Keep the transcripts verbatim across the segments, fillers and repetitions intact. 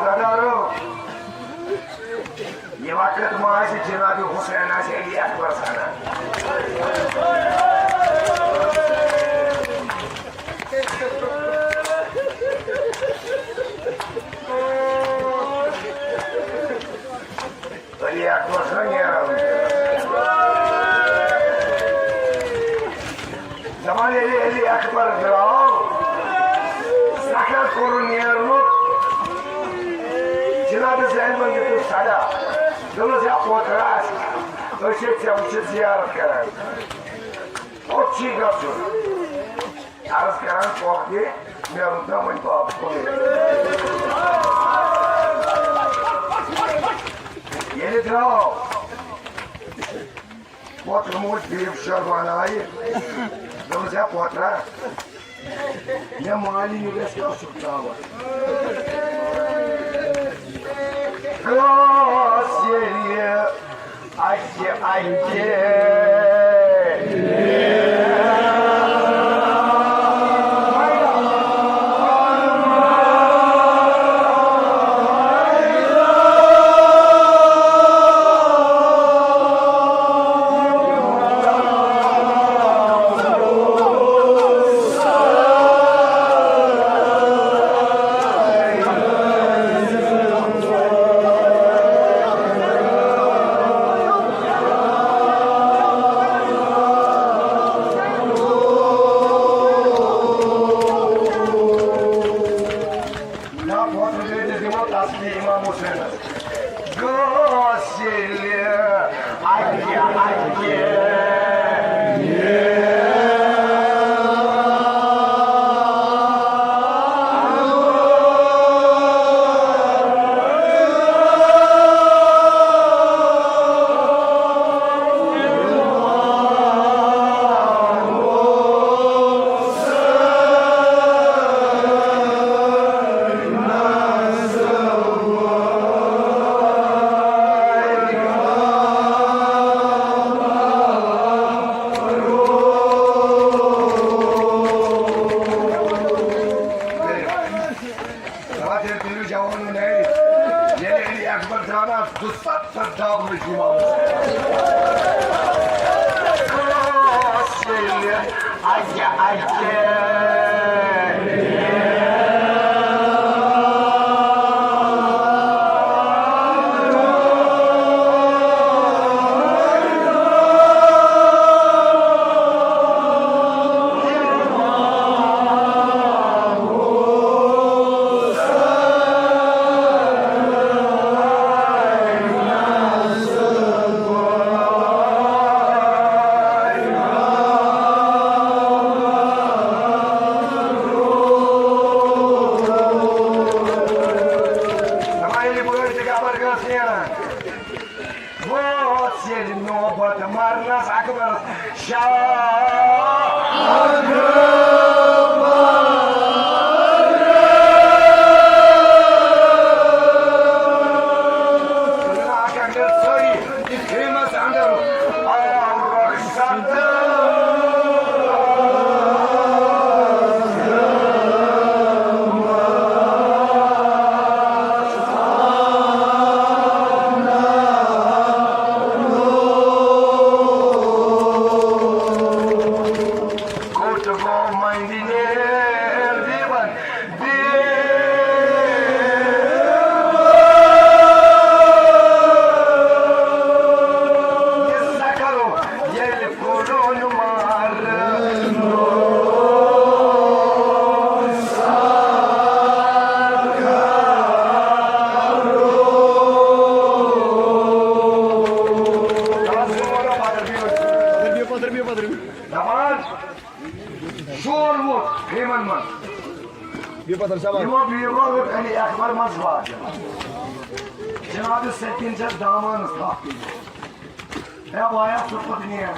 قدرو، یہِ وقت ما آسہِ جناب حسین آسہِ علی اکبر سنان۔ علی اکبر سنان نیران۔ دپان ییٚلہِ علی اکبر درٛاو، سکھر کوٚرُن نیرنُک، جناب زینبن دیُتُن صدا، دوٚپنس، "یا پوترا، أسۍ چھِ ژےٚ وٕچھِتھ زیارت کران، کوٚت چھُے گژھُن؟" عرض کران، "پۄپھ دِ، مےٚ روٗد نہ وۄنۍ باپتھ کُنُے۔" ییٚلہِ درٛاو، پوترٕ موج بیٖب شٲروان آیہِ۔ دوٚپُس، "ہے پوترا، مےٚ مالِنہِ گژھِ کیٛاہ چھُکھ ترٛاوان؟" کٲنٛسہِ ییٚلہِ اَکہِ اَکہِ نہ، پوتُس دِمو تسلی امام حسینس۔ گوٚو سیلہِ اکہِ اکہِ۔ پتہٕ ییٚلہِ تُلِو جوانو نَرِ، ییٚلہِ علی اکبر درٛاو نا، دُستر تہٕ دب لٔج یِمن۔ خاص ییٚلہِ اَکہِ اَکہِ۔ دپان ییٚلہِ بٲے تہِ گبر گٔژھ نیران، وٲژ ییٚلہِ نوبت مرنس اکبرس شاہ۔ اکھ اکھ سٲری یہِ خیمس اندر آو رۄخصت۔ کوٚت گوٚو مٔنٛدِ نیل دیوَن؟ دپان، شور ووٚتھ خیمن منٛز۔ بیٚیہِ پتہٕ سوال۔ یِمو بیٖرو ووٚتھ علی اکبر منٛز واتان۔ جناب سکیٖن چھس دامانس تھپھ دِوان۔ ہے وایا، ژٕ کوٚت نیر؟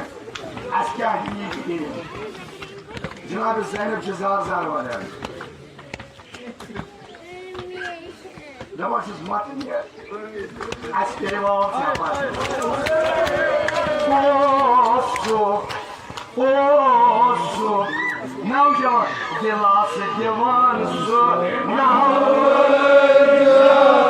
اسہِ کیٛاہ یی کٔرِتھ؟ جناب زینب چھِ زار زار ونان۔ دپان چھُس، مت نیر۔ اَسہِ کٔرِو آو ژےٚ پَتہٕ۔ اوس سُہ، اوس سُہ نوجوان دِلاسہٕ دِوان سُہ نوجوان۔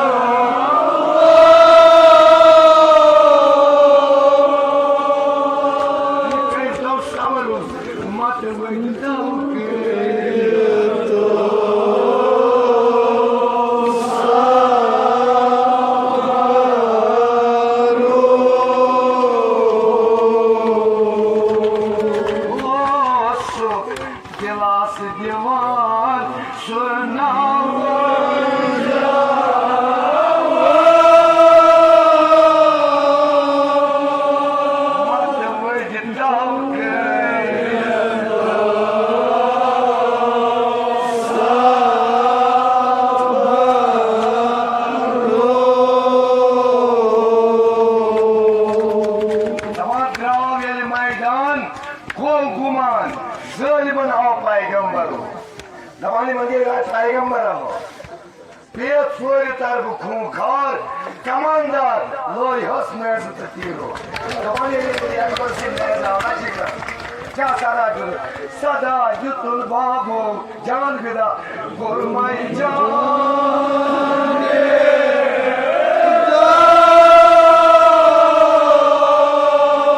پیٚیَس ژورِ طرفہٕ خوٗنخوار کماندار لٲرۍ ہس نیزٕ تہٕ تیٖرو۔ دپان ییٚلہِ ییٚلہِ یَتھ منٛز یہِ نیزٕ آو نہ جِگر، کیٛاہ سزا دیُن؟ سزا دیُتُن بابو جان فدا، کوٚرمَے جان۔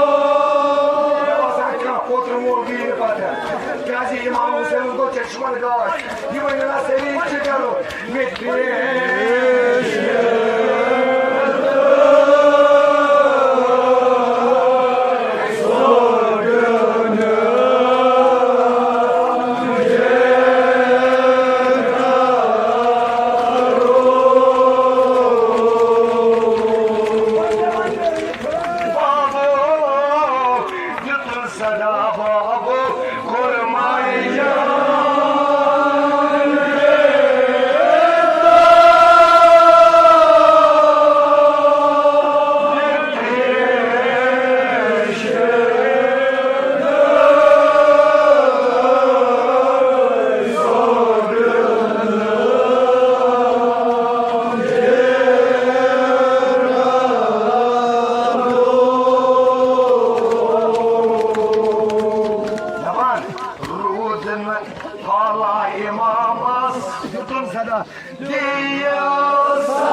مےٚ باسان، کانٛہہ کوترٕ وول گٔیہِ نہٕ پتہٕ۔ کیٛازِ امام حسینس گوٚو چشمن گاش۔ یہِ ؤنِو نا سٲری، یہِ چھِ کرو۔ مےٚ پیش۔ بابو، دیُتُن صدا بابو، کوٚرمَے جان۔ دپان روٗد نہٕ پھالان امامس، دیُتُن صدا۔ دِیو سا۔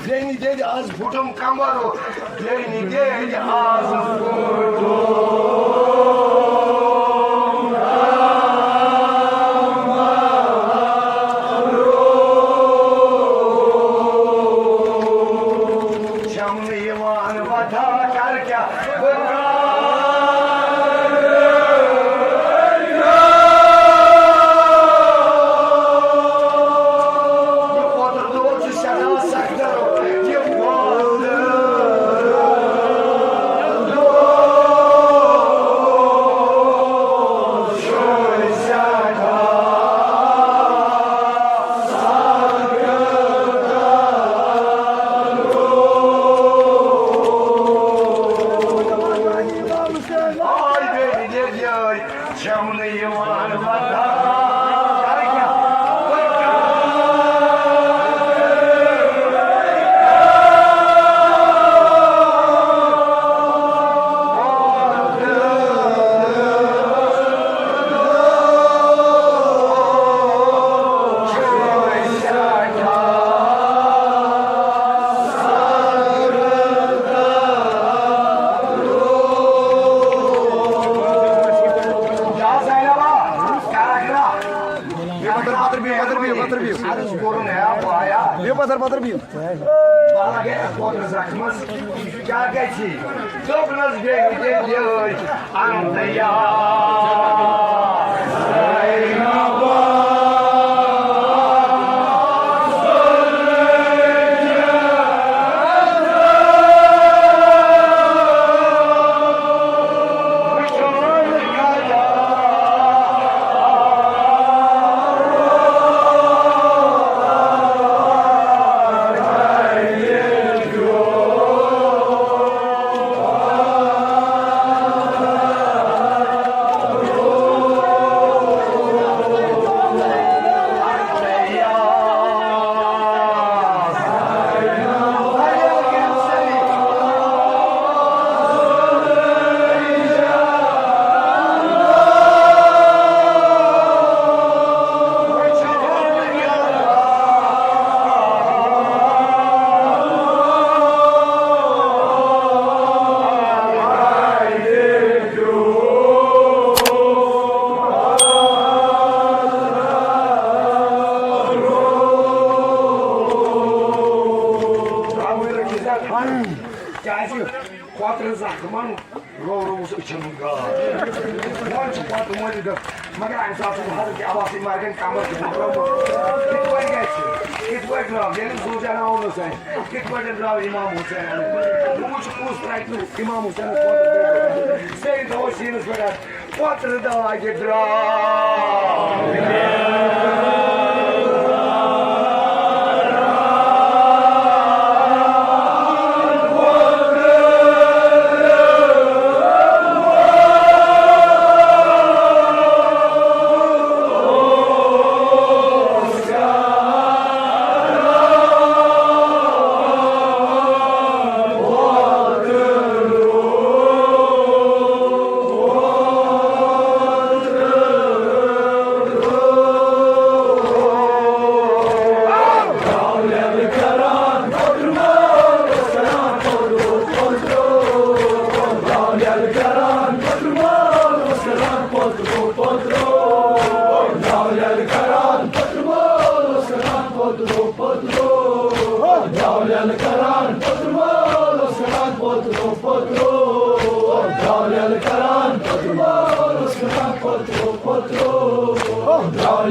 بیٚنہِ دِیو، آز پھُٹُم کمبر۔ بیٚنہِ دِیو، آز پھُٹُم۔ چھَم نہٕ یِوان وۄتھا کر کیٛاہ بہٕ کرٕ۔ یہِ پوتُر دود چھُ سٮ۪ٹھاہ سخت۔ یہِ پوتُر دود چھُ سٮ۪ٹھاہ پتھر بِہِو، پتھر بِہِو، پتھر بِہِو۔ بِہِو پتھر، پتھر بِہِو۔ کیٛاہ گژھِ؟ دوٚپنَس بیٚیہِ تہِ بیٛٲرۍ۔ کیٛازِ؟ کھۄتہٕ زخمن رو رووُس أچھن ہُنٛد گاش۔ وۄنۍ چھُ پتہٕ مٲلِس گژھ-، مگر اَمہِ ساتہٕ چھُ حضرت عباسٕے مرگن کمر چھُ مۄکلومُت۔ کِتھ پٲٹھۍ گژھِ؟ کِتھ پٲٹھۍ درٛاو؟ ییٚلہِ زُو زناوُن اوس اَسہِ، کِتھ پٲٹھۍ درٛاو امام حسین؟ بہٕ وٕچھٕ کُس ترٛٹہِ امام حسینس خٲطرٕ۔ سیٚدِ تھاوو سیٖنس پٮ۪ٹھ اَتھ۔ پتر داغ درٛاو۔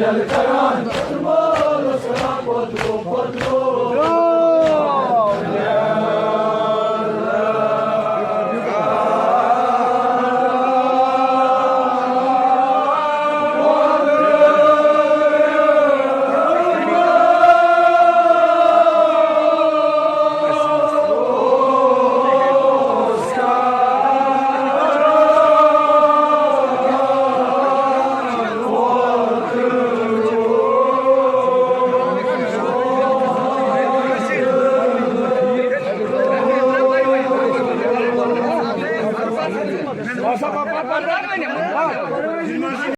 کران، مالس رب دو